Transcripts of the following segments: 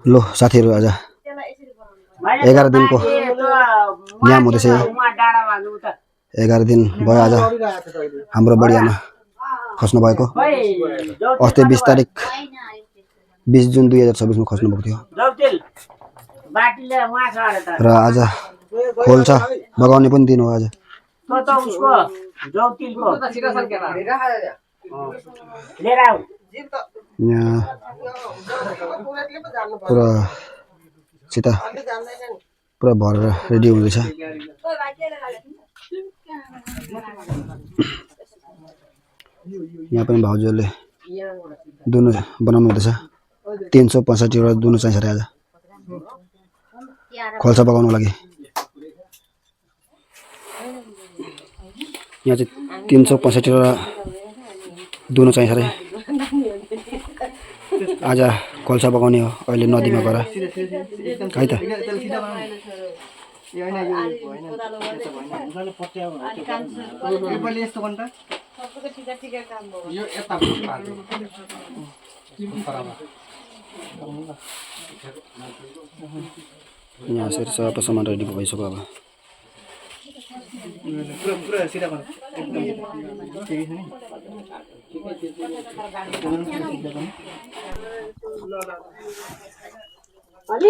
लो साथीहरु आज 11 दिनको नियम हुँदैछ। 11 दिन भयो आज हाम्रो बढियामा खस्नु भएको। अस्ति 20 तारिक 20 जुन 2026 मा खस्नु भएको थियो र आज खोल्छ बगाउने पनि दिन हो आज। यहाँ पुरा सीता पुरा भरेर रेडी हुँदैछ। यहाँ पनि भाउजूले दुनु बनाउनु हुँदैछ। 365 वटा दुनु चाहिन्छ रे आज खोल्सा पकाउनको लागि। यहाँ चाहिँ 365 वटा दुनु चाहिन्छ रे आज खोल्सा पकाउने हो। अहिले नदीमा गएर है त यहाँ फेरि सबै सामान रेडी भइसक्यो। अब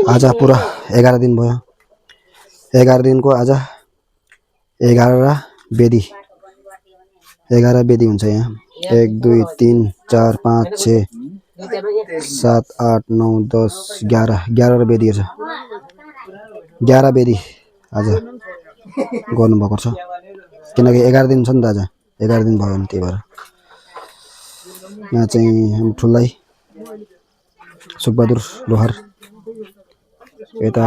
आज पुरा 11 दिन भयो। 11 दिनको आज 11 बेदी 11 बेदी हुन्छ। यहाँ 1 2 3 4 5 6 7 8 9 10 11 11 बेदी छ। 11 बेदी आज गर्नुभएको छ किनकि 11 दिन छ नि त आज 11 दिन भयो नि त्यही भएर। यहाँ चाहिँ हाम्रो ठुलै सुकबहादुर लोहार यता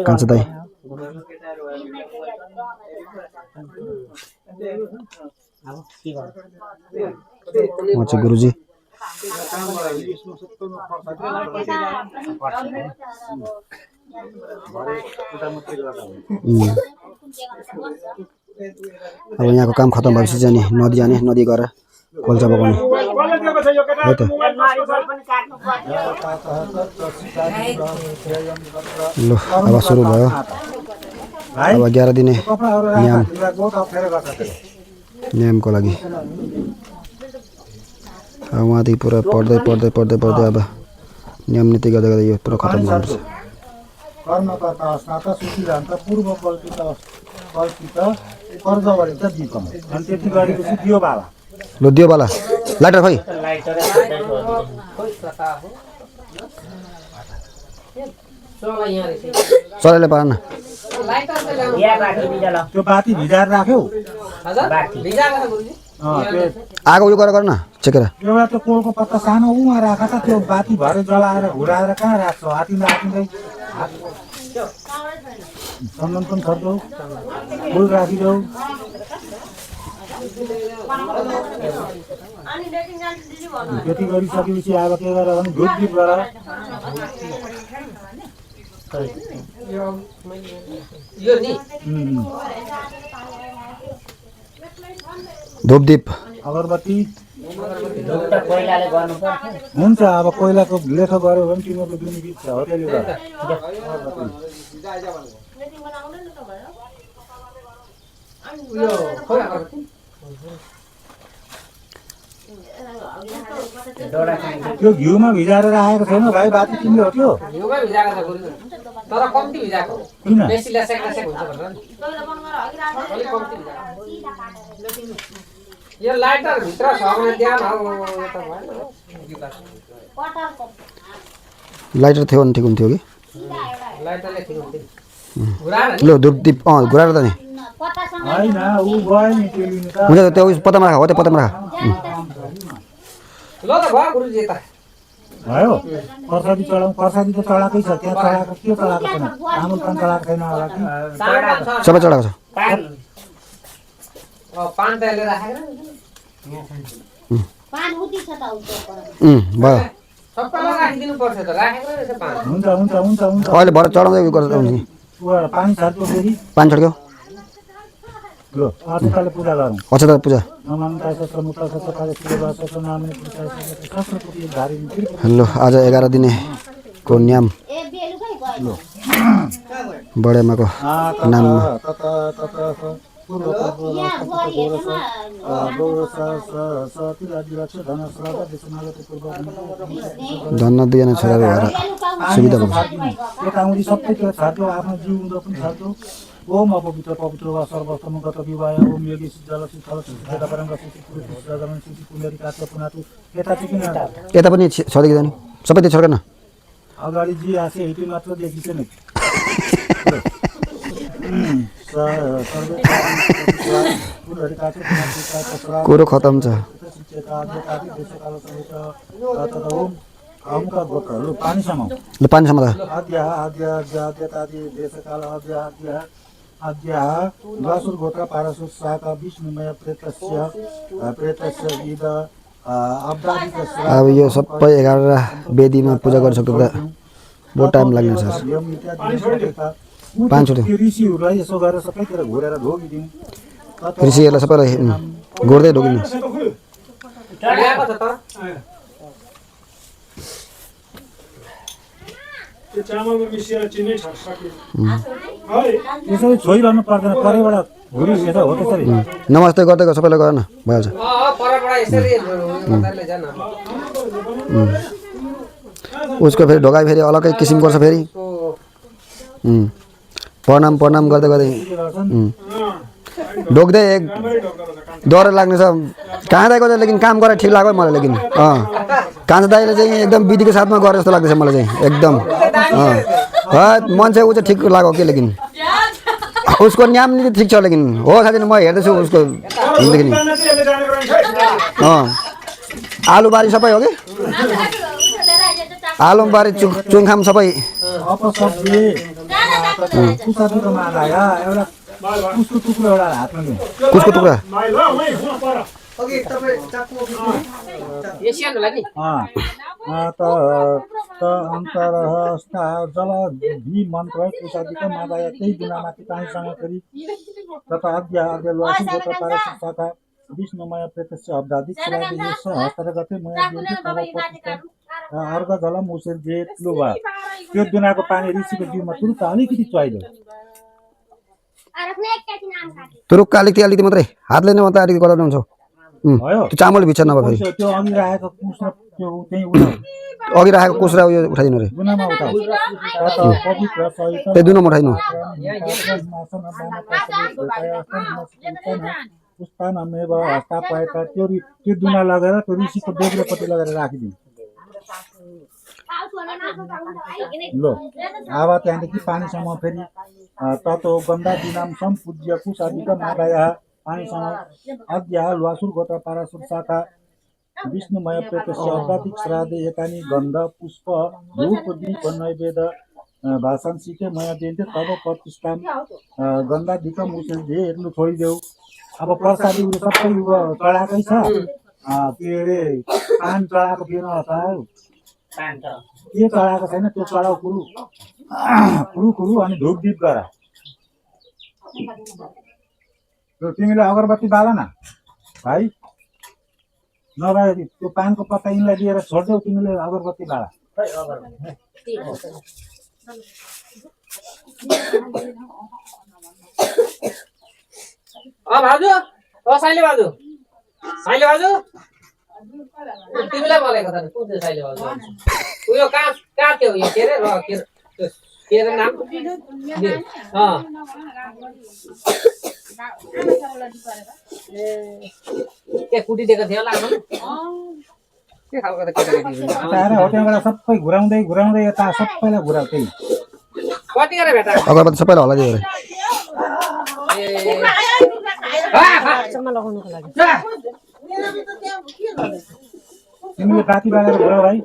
कान्छा दाइ म चाहिँ गुरुजी अब यहाँको काम खत्म भएपछि चाहिँ नदी जाने नदी गएर खोल्सा पकाउने है त। ल अब सुरु भयो। अब 11 दिने नियमको लागि अब उहाँदेखि पुरा पढ्दै पढ्दै पढ्दै पढ्दै अब नियम नीति गर्दै गर्दै यो पुरा खत्म गर्नुपर्छ। कर्मकर्ता स्नातक सूचिरहन्छ पूर्व कल्पित कर्जवरित दिपम अनि त्यति गरेपछि दियो बाला लो दियो बाला लाइटर खोइ चलाले पाएन त्यो बाती भिजाएर राख्यौ आगो उयो गरेर गर्न चेकेर एउटा त्यो कोलको पत्ता सानो उमा राख त त्यो बाती भरे जलाएर घुराएर कहाँ राख्छौ हातिँदै हातिँदै चन्दन पनि थर्छौ फुल राखिदेऊ। त्यति गरिसकेपछि अब के गर भने धुपदीप गर धुपदीप अगरबत्ती हुन्छ। अब कोइलाको लेखो गऱ्यो भने तिमीहरूको जुन गीत छ हो त्यसले गर्दा त्यो घिउमा भिजाएर राखेको छैन भाइ बाती तिमी हो त्यो घिउमा भिजाएको छ गुरु तर कम्ती भिजाएको किन बेसी लेसेक लेसेक हुन्छ भनेर नि अलि कम्ती भिजाएको यो लाइटर भित्र छ भने ध्यान हो त भएन लाइटर थियो भने ठिक हुन्थ्यो कि लाइटरले ठिक हुन्थ्यो ल धुपदीप घुराएर त नि हैन उ गयो नि त्यो लिनु त हुन्छ त्यो पत्तामा राख हो त्यो पत्तामा राख ल त भयो गुरुजी त भयो। प्रसादी चढाउँ प्रसादी त चढाएकै छ त्यहाँ चढाएको के चढाएको छैन तामुल पान चढाएको छैन होला कि सबै चढाएको छ पान त लिएर राखेर पान उति छ त उतो भयो सबैलाई राखिदिनु पर्छ त राखेको रहेछ पान हुन्छ हुन्छ हुन्छ हुन्छ अहिले भरे चढाउँदै उयो गर्छ पानी छर्क्यो फेरि पानी छड्क्यो ल अक्षताले पूजा गरौँ अक्षता पूजा नमान्ता शास्त्र मुक्ता शास्त्र कार्य पूजा शास्त्र नामले पूजा शास्त्र पुति धारी ल आज 11 दिनेको नियम बडेमाको नाममा धन्न दुईजना छोराहरू भएर सुविधा भएको छ यता आउँदी सबैतिर छाड्यो आफ्नो जीव हुँदो पनि छाड्यो ओम अपवित्र पवित्र वा सर्वस्तमगत विवाह ओम योगी जलसी थलसी जडपरङ्ग सिद्धि पुरुष जगमन सिद्धि पुण्डरी कात्य पुनातु यता चाहिँ किन यता पनि छर्दै जाने सबै त्यो छर्कन अगाडि जी आसे हेटी मात्र देखिन्छ नि कुरो खतम छ पानीसम्म ल पानीसम्म त आद्य आद्य आद्यतादि देशकाल आद्य आद्य आद्य लासुर गोत्र पारसुर शाखा विष्णुमय प्रेतस्य विद अब यो सबै 11 वेदीमा पूजा गरिसक्दा त बहुत टाइम लाग्ने छ पाँचवटा ऋषिहरूलाई यसो गरेर सबैतिर घुरेर ढोगिदिउँ ऋषिहरूलाई सबैलाई गोड्दै ढोगिनु यसरी छोइरहनु पर्दैन परैबाट घुरी यता हो त्यसरी नमस्ते गर्दै गर सबैलाई गर न भइहाल्छ उसको फेरि ढोकाइ फेरि अलग्गै किसिम गर्छ फेरि प्रणाम प्रणाम गर्दै गर्दै ढोक्दै एक डर लाग्ने छ कहाँ दाइको चाहिँ लेकिन काम गरेर ठिक लाग्यो मलाई लेकिन कान्छा दाइले चाहिँ एकदम विधिको साथमा गरे जस्तो लाग्दैछ मलाई चाहिँ एकदम मान्छे ऊ चाहिँ ठिक लाग्यो के लेकिन उसको नियम नीति ठिक छ लेकिन हो साथी म हेर्दैछु उसको हिँड्दाखेरि आलुबारी सबै हो कि आलुबारी चुङखाम सबै उसको टुक्रो एउटा हातमा कुसको टुक्रा अन्तरहस्ता जल भि मन्त्र कुसादिका मादाया त्यही गुनामाथि पानीसँग फेरि तथा आद्य आद्य लुवासी गोत्र पारस शाखा विष्णुमय प्रेतस्य अब्दादिक श्रादेश हस्तरगते मया दिन्थे तब प्रतिष्ठान अर्घ जलम उसेर जेत लुवा त्यो दुनाको पानी ऋषिको जिउमा तुरुक्क अलिकति चुहाइदियो तुरुक्क अलिकति मात्रै हातले नै मात्रै अलिकति गर्दा हुन्छ त्यो चामल भित्र नभए फेरि त्यो अघि राखेको कुस्रा त्यो त्यही अघि राखेको कुस्रा उयो उठाइदिनु रे गुनामा उठाउ पवित्र सहित त्यो दुनमा उठाइदिनु पुस्तानमेव हस्तापाएका त्यो दुना लगेर त्यो ऋषिको देब्रेपट्टि लगेर राखिदिनु ल अब त्यहाँदेखि पानीसँग फेरि ततो गन्धा दिनाम सम्पूज्य कुसादिका मादाया पानीसँग आद्य लुवासुर गोत्र पारासुर शाखा विष्णुमय प्रेतस्य अब्दादिक श्राद्धे एतानि गन्ध पुष्प धूप दीप नैवेद्य भाषण सिके मया दिन्थे तब प्रतिष्ठान गन्धाधिकम उसेल जे हेर्नु छोडिदेऊ अब प्रसादीहरू सबै चढाएकै छ के अरे पान चढाएको थिएन चढायो के चढाएको छैन त्यो चढाउ कुरु कुरु अनि धुप दीप गर तिमीले अगरबत्ती बाल न भाइ नभए त्यो पानको पत्ता यिनलाई दिएर छोडिदेऊ तिमीले अगरबत्ती बाल भाउजू साइले भाउजू तिमीलाई बोलेको त कुन चाहिँ साइले भाउजू उयो कहाँ थियो यो के अरे नाम के कुटी दिएको थियो होला के खालको त होटेलबाट सबै घुराउँदै यता सबैलाई घुराउ त्यही कति गरेर भेटा अगरबत्ती सबैलाई हल्लाइदियो अरे तिमीले बाती बालेर घुराउ भाइ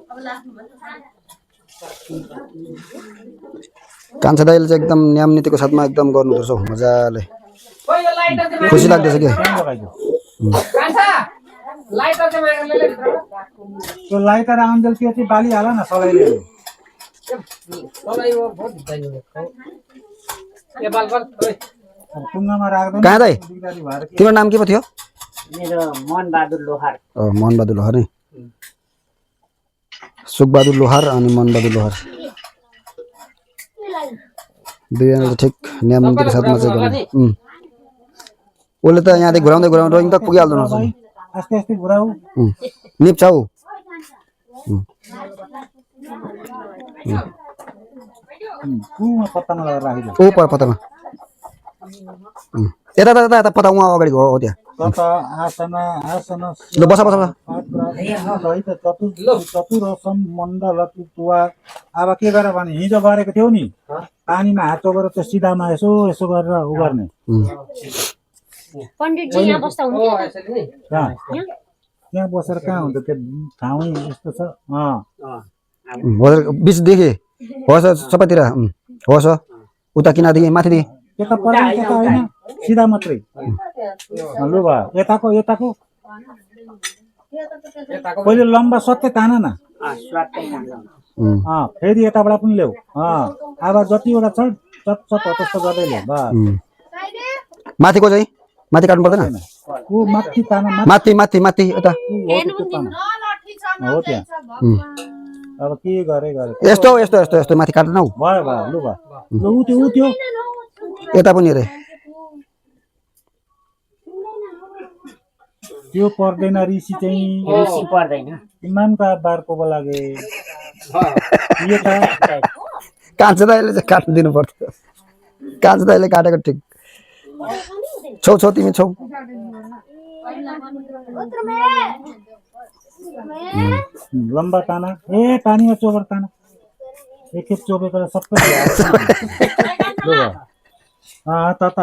कान्छा दाइले चाहिँ एकदम नियम नीतिको साथमा एकदम गर्नुपर्छ मजाले खुसी लाग्दैछ कि त्यो लाइटर आउन्जेल त्यो चाहिँ बाली हाल न सलाइले अब टुङ्गामा राख्दैन कहाँ दाइ बिगारी भएर के तिम्रो नाम के पो थियो मेरो मनबहादुर लोहार मनबहादुर लोहार नि सुखबहादुर लोहार अनि मनबहादुर लोहार दुईजना त ठिक नियमको साथमा चाहिँ गर्नु उसले त यहाँदेखि घुराउँदै रोइङ त पुगिहाल्दैन रहेछ नि। आस्ते आस्ते घुराऊ निप्छ हौ कुमा पत्तामा लगाएर राखिदियो ऊ पर पत्तामा यता यता यता पत्ता उहाँ अगाडिको हो त्यहाँ तत आसन आसन ल बस बस बस सहित चतुरसम मण्डल तुवा अब के गर भने हिजो गरेको थियौ नि पानीमा हात चोकेर त्यो सिधामा यसो यसो गरेर उ गर्ने पण्डितजी यहाँ बस्दा हुन्छ कहाँ त्यहाँ बसेर कहाँ हुन्छ त्यो ठाउँ यस्तो छ बिच देखे होस् सबैतिर होस् उता किनादेखि माथिदेखि त्यता पर्दैन त्यता होइन सिधा मात्रै लु भयो यताको यताको पहिले लम्बा सत्य तान न फेरि यताबाट पनि ल्याऊ अब जतिवटा छ चट त्यस्तो गर्दै ल्याऊ बस माथिको चाहिँ माथि काट्नु पर्दैन ऊ माथि तान माथि माथि माथि यता हो त्यहाँ अब के गरे यस्तो यस्तो यस्तो यस्तो माथि काट्दैन हौ भयो भयो लु भयो लु उ त्यो यता पनि अरे त्यो पर्दैन ऋषि चाहिँ पर्दैन इमानका बारको लागे यो त कान्छो दाइले चाहिँ काट्नु दिनु पर्थ्यो कान्छो दाइले काटेको ठिक छौ छौ तिमी छौ लम्बा ताना ए पानीमा चोबर ताना एकखेप चोबेको सबै तत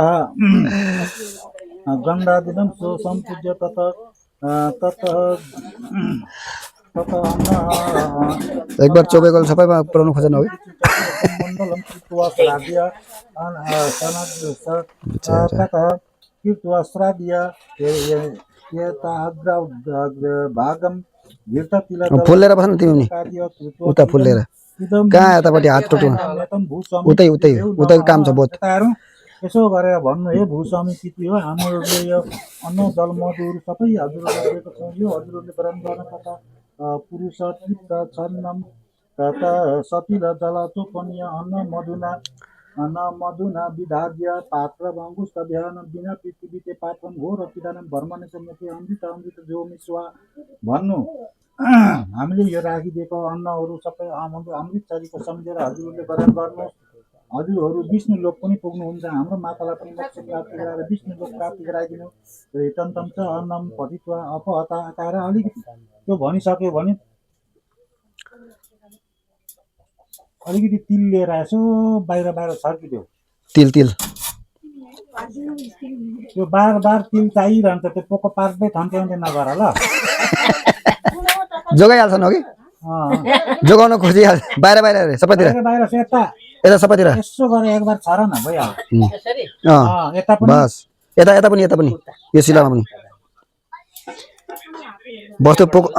गन्धादिदं सो सम्पूज्य तत तत तत एक बार चोबेको सबैमा पुऱ्याउनु खोजेन हो मण्डलम कृत्वा श्राद्य कृत्वा श्राद्य यता भागम फुलेर बस्न तिमी पनि उता फुलेर कहाँ यतापट्टि हात टुटु उतै उतै उतैको काम छ बहुत यसो गरेर भन्नु हे भूस्वामी चिति हो हामीहरूले यो अन्न जल मधुहरू सबै हजुरहरूले दिएको छौँ यो हजुरहरूले ग्रहण गर्न तथा पुरुष चित्त छन्नम तथा सतिल जल चोपनीय अन्न मधुना विधार्य पात्र अंगुष्ठ ध्यान बिना पृथ्वीते पात्रम घोर पिदानम भर्मने सम्यति अमृत अमृत जो मिश्वा भन्नु हामीले यो राखिदिएको अन्नहरू सबै अमृत शरीरको सम्झेर हजुरहरूले ग्रहण गर्नुहोस् हजुरहरू विष्णु लोक पनि पुग्नुहुन्छ हाम्रो मातालाई पनि मोक्ष प्राप्ति गराएर विष्णु लोक प्राप्ति गराइदिनु रेतन्तम च अन्नम पठित्वा अपहता आएर अलिकति त्यो भनिसक्यो भने अलिकति तिल लिएर यसो बाहिर छर्किदेऊ तिल तिल त्यो बार तिल चाहिरहन्छ त्यो पोको पार्दै थन्क्याउँदै नगर ल जोगाइहाल्छन् हो कि जोगाउन खोजिहाल्छ बाहिर बाहिर सबैतिर बाहिर यता सबैतिर यसो गरेर एकबार छर न भइहाल्छ यता पनि बस यता यता पनि यो सिलामा पनि बस्तु पोको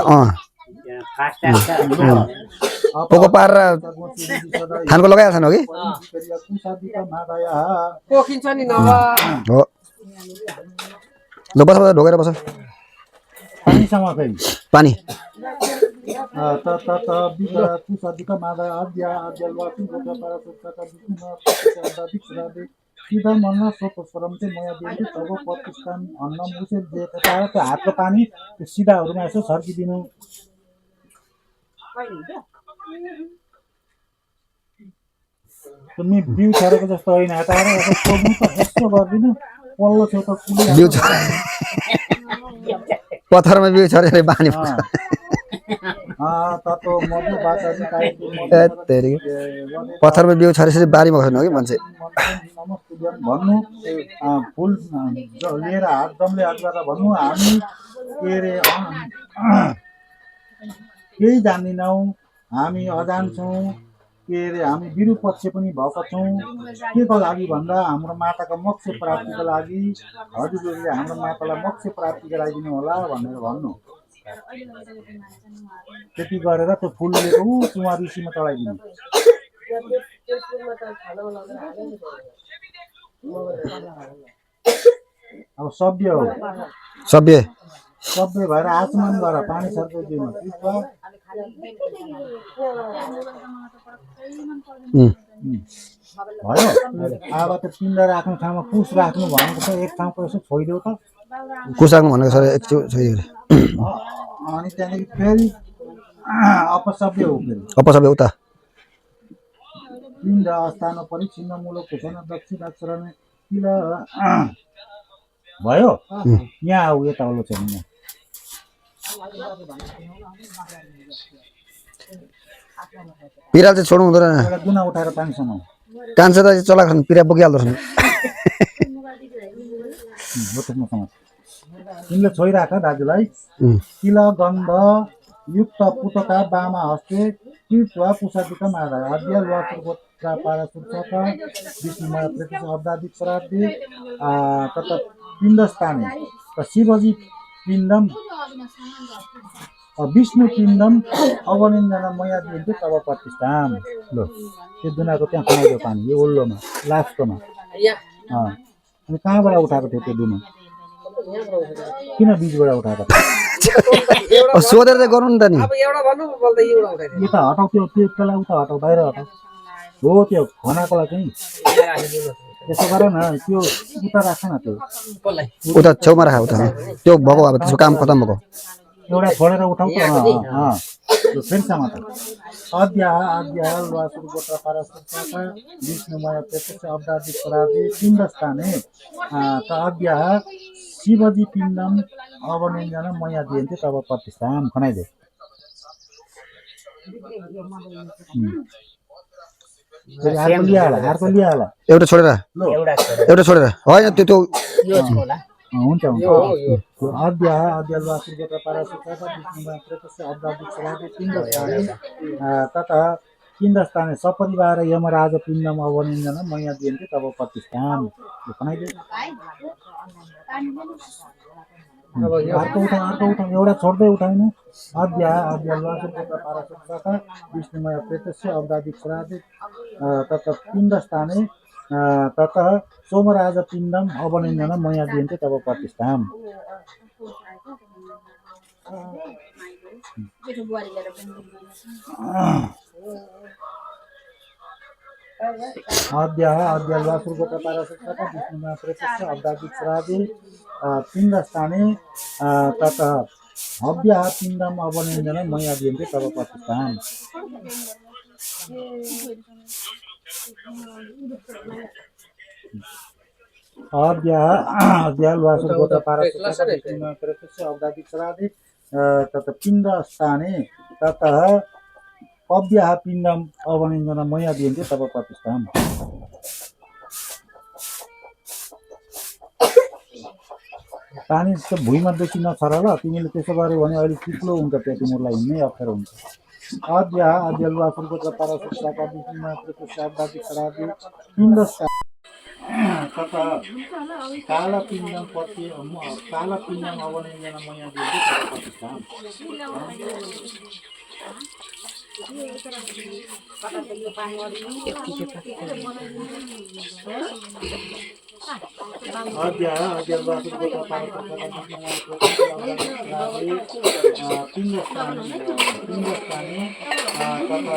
पोको पारेर थानको लगाइहाल्छन् हो कि पोखिन्छ नि नभए हो ल बस बस ढोकेर बस पानीसँग फेरि पानी हातको पानी सिधाहरूमा यसो छर्किदिनु बिउ छरेको जस्तो होइन यता यस्तो गरिदिनु पल्लो छेउको पत्थरमा बिउ छरेर बानी पत्थरमा बिउ छरेपछि बारीमा खस्नु हो कि मान्छे भन्नु फुल लिएर हात दमले हात गरेर भन्नु हामी के अरे केही जान्दैनौँ हामी अजान छौँ के अरे हामी विरूपक्ष पनि भएका छौँ के को लागि भन्दा हाम्रो माताको मोक्ष प्राप्तिको लागि हजुरहरूले हाम्रो मातालाई मोक्ष प्राप्ति गराइदिनु होला भनेर भन्नु त्यति गरेर त्यो फुल लिएको चुवा ऋषिमा चढाइदिनु अब सभ्य हो सभ्य सभ्य भएर आचमनबाट पानी सर्छ दिउँ भयो अब त पिण्ड राख्ने ठाउँमा कुस राख्नु भनेको छ एक ठाउँको यसो छोइदेऊ त कुस राख्नु भनेको सर एकचोटि अनि त्यहाँदेखि फेरि अपसभ्य हो फेरि अपसभ्य उता पिण्ड स्थान परिचिन्न मूलक घोषण दक्षिण आचरण किल भयो यहाँ आऊ यता आउलो छ यहाँ पिरा चाहिँ छोड्नु हुँदैन एउटा दुना उठाएर पानी समाउ कान्छ त चलाएको छन् पिरा बोकिहाल्दो छन् तिमीले छोइराख दाजुलाई किल गन्ध युक्त पुतका बामा हस्ते कृत्वा कुसादिका मादा अद्य लसुर गोत्रा पारा सुर्छका विष्णुमय प्रतिश अब्दादिक श्राद्धि तथा पिण्डस्थाने शिवजी पिण्डम विष्णु पिण्डम अवनिन्दन मया दिन्थ्यो तब प्रतिष्ठान लो त्यो दुनाको त्यहाँ खनाइदियो पानी यो ओल्लोमा लास्टकोमा अनि कहाँबाट उठाएको थियो त्यो दुना किन बिचबाट उठाएको सोधेर चाहिँ गर्नु नि त नि अब एउटा भन्नु बोल्दै एउटा उठाइदिनु यो त हटाउ त्यसलाई उता हटाउ बाहिर हटाउ हो त्यो खनाकोलाई चाहिँ त्यसो गर न त्यो उता राख न त्यो उता छेउमा राख उता त्यो भएको अब त्यसको काम खतम भएको एउटा छोडेर उठाउ त फेरि समात अद्य लसुर गोत्र पारसुर्छका विष्णुमय प्रत्यक्ष अब्दादिक श्राद्धि पिण्डस्थाने त अद्य शिवजी पिण्डम अवनिन्दन मया दिन्थ्यो तब प्रतिष्ठान खनाइदे अर्को लिहाल एउटा छोडेर होइन त्यो हुन्छ अद्य लसुर गोत्र पारसुर्छका विष्णुमय प्रत्यक्ष अब्दादिक श्राद्धि पिण्डस्थाने तथा पिण्डस्थाने सपरिवार यमराज पिण्डम अवनिन्दन मया दिन्थ्यो तब प्रतिष्ठान खनाइदे अर्को उठाउ एउटा छोड्दै उठाउनु अद्य लसुर गोत्र पारसुर्छका विष्णुमय प्रत्यक्ष अब्दादिक श्राद्धि तथा पिण्डस्थाने ततः सोमराज पिण्डम अवनिन्दन मया दिन्थ्यो तब प्रतिष्ठान अद्य लसुर गोत्र पारसुर्छका विष्णुमय प्रत्यक्ष अब्दादिक श्राद्धि पिण्डस्थाने ततः हव्य पिण्डम अवनिन्दन मया दिन्थ्यो तब प्रतिष्ठान अद्य लसुर गोत्र पारसुर्छका विष्णुमय प्रत्यक्ष अब्दादिक श्राद्धि तथा पिण्डस्थाने ततः हव्य पिण्डम अवनिन्दन मया दिन्थ्यो तब प्रतिष्ठान पानी चाहिँ भुइँमा बेसी नछर ल तिमीले त्यसो गर्यो भने अहिले चिप्लो हुन्छ त्यो तिमीहरूलाई हिँड्नै अप्ठ्यारो हुन्छ अद्य लसुर गोत्र पारसुर्छका विष्णुमय प्रत्यक्ष अब्दादिक श्राद्धि पिण्डस्थान तथा काला पिण्डम अवनिन्दन मया दिन्थ्यो तब प्रतिष्ठान अद्य लसुर गोत्र पारसुर्छका विष्णुमय पिण्डस्थाने तथा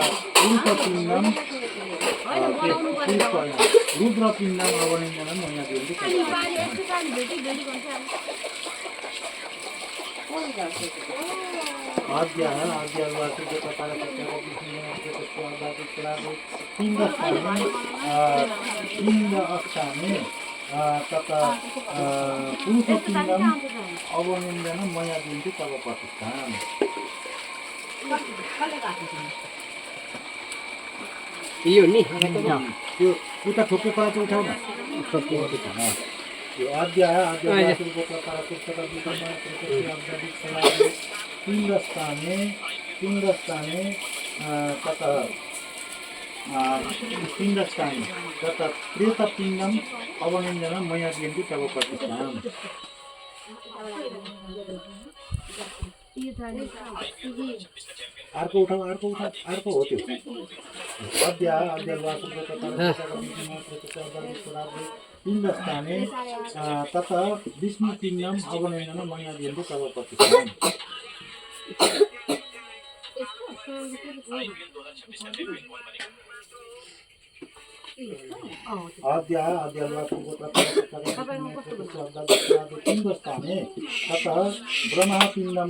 रुद्र पिण्डम अवनिन्दन मया दिन्थ्यो अद्य लसुर गोत्र पारसुर्छका विष्णुमय प्रत्यक्ष अब्दादिक श्राद्धि पिण्डस्थाने तथा पुरुष पिण्डम अवनिन्दन मया दिन्थ्यो तब प्रतिष्ठान यो नि त्यो उता थोकै पराच उठाउ न अद्य लसुर गोत्र पारसुर्छका विष्णुमय प्रत्यक्ष अब्दादिक श्राद्धि पिण्डस्थाने तथा प्रेत पिण्डम अवनिन्दन मया दिन्थ्यो तब प्रतिष्ठान अर्को उठाउ हो त्यो अद्य लसुर गोत्र पारसुर्छका विष्णुमय प्रत्यक्ष अब्दादिक श्राद्धि पिण्डस्थाने तथा विष्णुपिण्डम अवनेन मया दियन्ते तव प्रतिष्ठाम् पिण्डस्थाने तथा ब्रह्मपिण्डम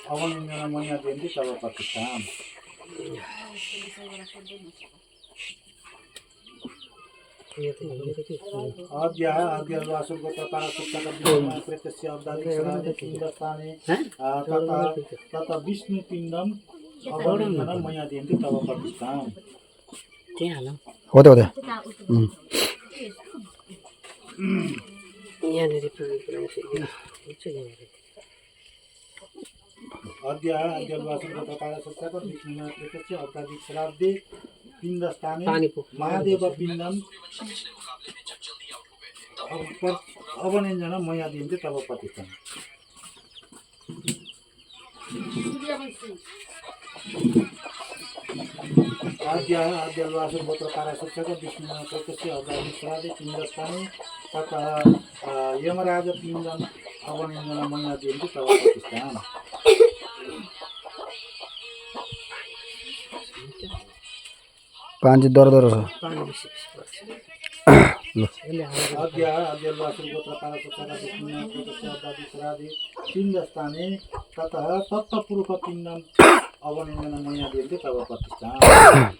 अवनेन मया दियन्ते तव प्रतिष्ठाम् आद्यः आद्यवासुगतपारसुप्तकस्य अब्दादिक्षरादिपिण्डस्थाने तथा विष्णुपिण्डम अवनेन मया दियन्ते तव प्रतिष्ठाम् होते होते आद्यः आद्यवासुगतपारसुप्तकस्य अब्दादिक्षरादि पिण्डस्थाने महादेव पिण्डम अवनेन मया दियन्ते तव प्रतिष्ठाम् आद्यः आद्यवासुगतपारसुप्तकस्य विष्णुप्रत्यस्य अब्दादिक्षरादि पिण्डस्थाने तथा यमराज पिण्डम अवनेन मया दियन्ते तव प्रतिष्ठाम् पानी दर दर छ आद्यः आद्यवासुगतपारसुप्तकस्य पिण्डस्थाने ततः तत्पुरुषपिण्डम अवनेन मया दियन्ते तव प्रतिष्ठाम्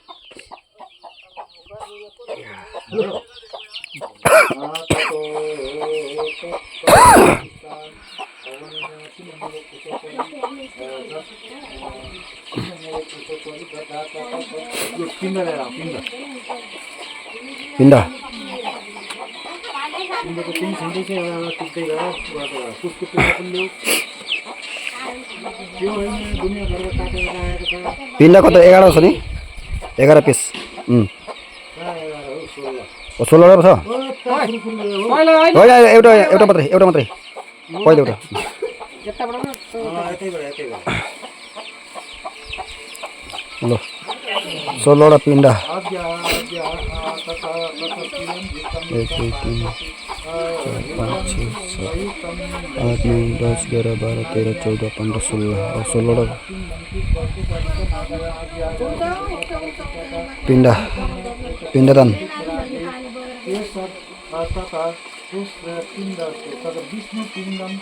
पिण्ड पिण्डको चाहिँ छँदैछ एउटा टिक्दै गयो पुष्पको पिण्ड पनि ल्याऊ त्यो होइन दुनियाँभरको काटेर राखेको छ पिण्ड कता 11 छ नि 11 पिस 16 छ होइन एउटा एउटा मात्रै पहिलो एउटा ल 16 वटा पिण्ड 1 2 3 4 5 6 7 8 9 10 11 12 13 14 15 16 16 वटा पिण्ड पिण्डदान विष्णुपिण्डम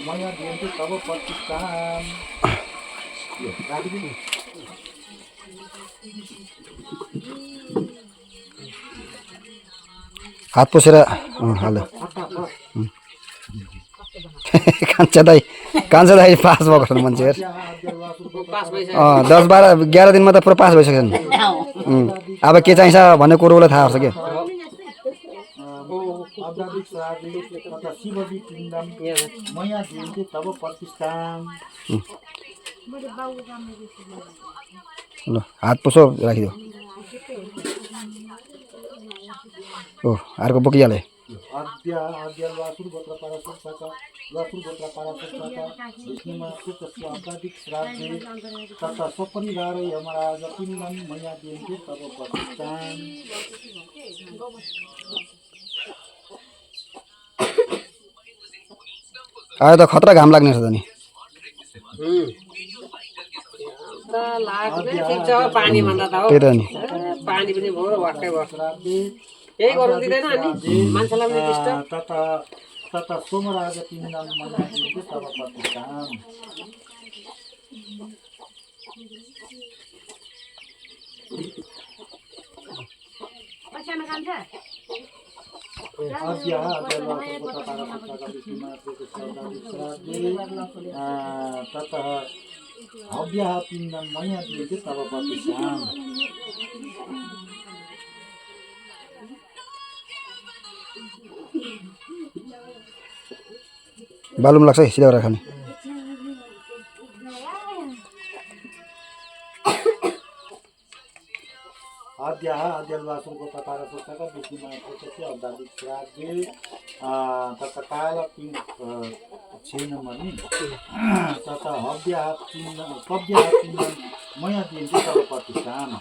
मया दियन्ते तव प्रतिष्ठाम् हात पोसेर हाल कान्छा दाई पास भएको छ मान्छे 10 12 11 दिनमा त पुरा पास भइसक्यो नि अब के चाहिन्छ भन्ने कुरोलाई थाहा छ के मया दियन्ते तव प्रतिष्ठाम् ल हात पोसो राखिदियो ओ अर्को बोकिहाले आयो त खतरा घाम लाग्ने छ त नि पानी भन्दा त हो त्यही त नि पानी पनि भयो वाक्कै भयो केही गर्नु दिँदैन अनि मान्छेलाई पनि डिस्टर्ब तथा सोमराज पिण्डम मया दियन्ते तव प्रतिष्ठाम् ततः हव्यः पिण्डम मया दियन्ते तव प्रतिष्ठाम् बालुम लाग्छ है सिधा गरेर खाने आद्यः आद्यवासुगतपारसुप्तकस्य विष्णुप्रत्यस्य अब्दादिक्षरादि तथा कालपिण्ड छेनमणि तथा हव्यः पिण्डम मया दियन्ते तव प्रतिष्ठाम्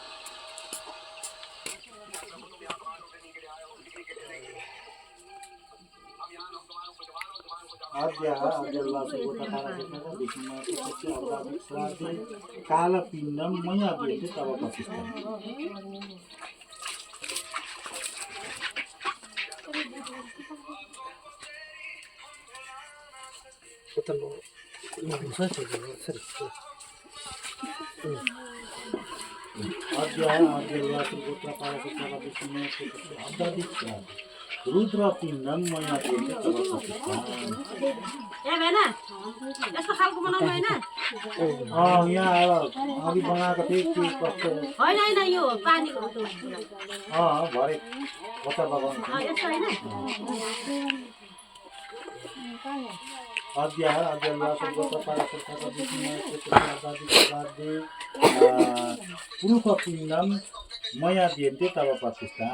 अद्याः अद्यल्लासुगोत्र पाराशुद्धाः विष्णुमा प्रत्यक्ष अवतारिक श्राद्धे कालपिण्डम मया दियते तव प्रतिष्ठा अद्याः अद्यल्लासुगोत्र पाराशुद्धाः विष्णुमा प्रत्यक्ष अवतारिक श्राद्धे रुद्रपिण्डम मया दियते तव प्रतिष्ठा यस्तो खालको बनाउनु होइन यहाँ अघि बनाएको थिएँ के कस्तो होइन होइन यो पानीको भरे बच्चा लगाउनु यस्तो होइन अद्याः अद्यल्लासुगोत्र पाराशुद्धाः विष्णुमा प्रत्यक्ष अवतारिक श्राद्धे पुरुषपिण्डम मया दियते तव प्रतिष्ठा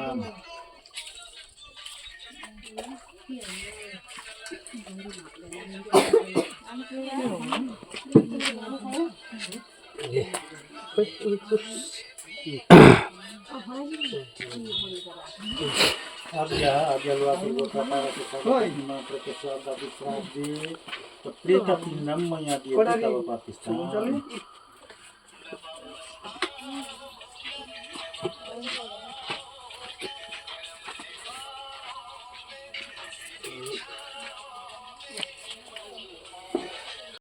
अद्याः अद्यल्लासुगोत्र पाराशुद्धाः विष्णुमा प्रत्यक्ष अवतारिक श्राद्धे प्रेतपिण्डम मया दियते तव प्रतिष्ठा